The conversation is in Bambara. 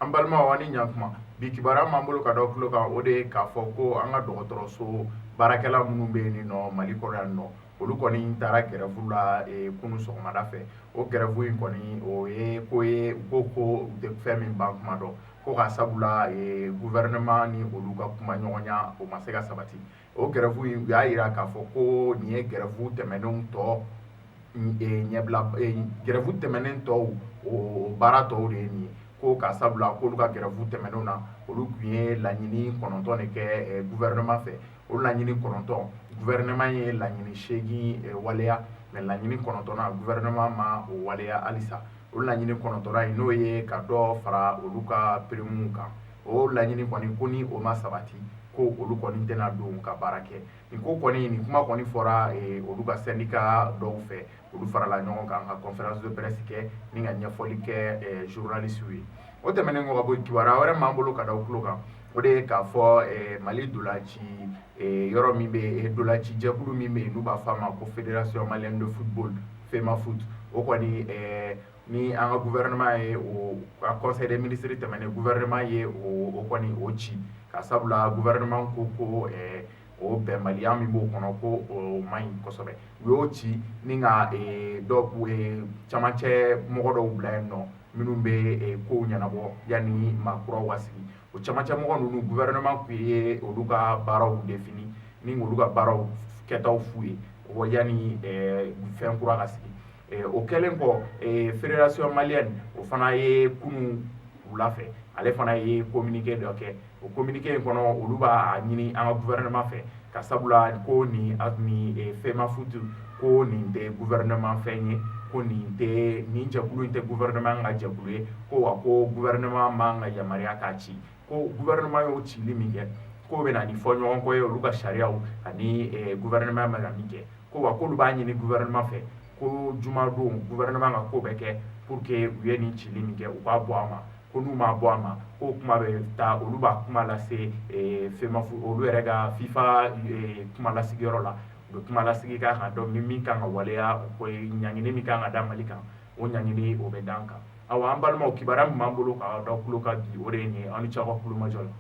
An balimaw, aw ni ɲantuma. Bi kibaruya m'an bolo ka da tulo kan, o de ye k'a fɔ ko an ka dɔgɔtɔrɔso baarakɛla minnu bɛ yen nɔ Mali kɔnɔ yan nɔ, olu kɔni taara grève la kunun sɔgɔmada fɛ. O grève in kɔni, o ye ko ye, u ko ko u tɛ fɛn min ban kuma dɔn, ko ka sabula gouvernement ni olu ka kuma ɲɔgɔnya, o ma se ka sabati. O grève in, u y'a jira k'a fɔ ko nin ye grève tɛmɛnenw tɔ ɲɛbila, grève tɛmɛnen tɔw, o baara tɔw de ye nin ye, ko ka sabula k'olu ka grève tɛmɛnenw na, olu tun ye laɲini 9 de kɛ gouvernement fɛ. O laɲini 9, gouvernement ye laɲini 8 waleya, mais laɲini 9nan, gouvernement ma o waleya halisa. O laɲini 9nan in, n'o ye ka dɔ fara olu ka primew kan, o laɲini kɔni, ko ni o ma sabati, ko olu kɔni tɛna don ka baara kɛ. Nin ko kɔni, nin kuma kɔni fɔra olu ka syndicat dɔw fɛ. Olu farala ɲɔgɔn kan ka conférence de presse kɛ ni ka ɲɛfɔli kɛ journalistes ye. O tɛmɛnen kɔ ka bɔ, kibaruya wɛrɛ m'an bolo ka da tulo kan, o de ye k'a fɔ Mali dolaci yɔrɔ min bɛ yen, dolaci jɛkulu min bɛ yen n'u b'a fɔ a ma ko Fédération malienne de football, FEMAFOOT, o kɔni, ni an ka gouvernement ye o ka conseil des ministres tɛmɛnen, gouvernement ye o kɔni o ci, ka sabula gouvernement ko ko o bɛnbaliya min b'o kɔnɔ, ko o man ɲi kosɛbɛ. U y'o ci ni ka dɔ camancɛ mɔgɔ dɔw bila yen nɔ minnu bɛ kow ɲɛnabɔ yanni maa kuraw ka sigi. O camancɛ mɔgɔ ninnu, gouvernement tun ye olu ka baaraw défini ni olu ka baaraw kɛtaw f'u ye yanni fɛn kura ka sigi. O kɛlen kɔ, Fédération malienne, o fana ye kunun wula fɛ, ale fana ye communiqué dɔ kɛ. O communiqué in kɔnɔ, olu b'a ɲini an ka gouvernement fɛ, ka sabula ko nin FEMAFOOT, ko nin tɛ gouvernement fɛn ye, ko nin tɛ, nin jɛkulu in tɛ gouvernement ka jɛkulu ye, ko wa ko gouvernement man ka yamaruya k'a ci, ko gouvernement y'o cili min kɛ, k'o bɛ na ni fɔ ɲɔgɔn kɔ ye olu ka sariyaw ani gouvernement bɛ ka min kɛ, ko wa k'olu b'a ɲini gouvernement fɛ ko jumadon gouvernement ka ko bɛ kɛ pour que u ye nin cili min kɛ, u k'a bɔ a ma, ko n'u m'a bɔ a ma, ko kuma bɛ taa, olu b'a kuma lase FEMAFOOT, olu yɛrɛ ka FIFA kuma lasigiyɔrɔ la. U bɛ kuma lasigi k'a kan. Donc ni min kan ka waleya, o ye ɲangini min kan ka da Mali kan, o ɲangini, o bɛ d'an kan. Awa, an balimaw, kibaruya min b'an bolo ka da tulo kan bi, o de ye nin ye. Aw ni ce aw ka kulomajɔ la.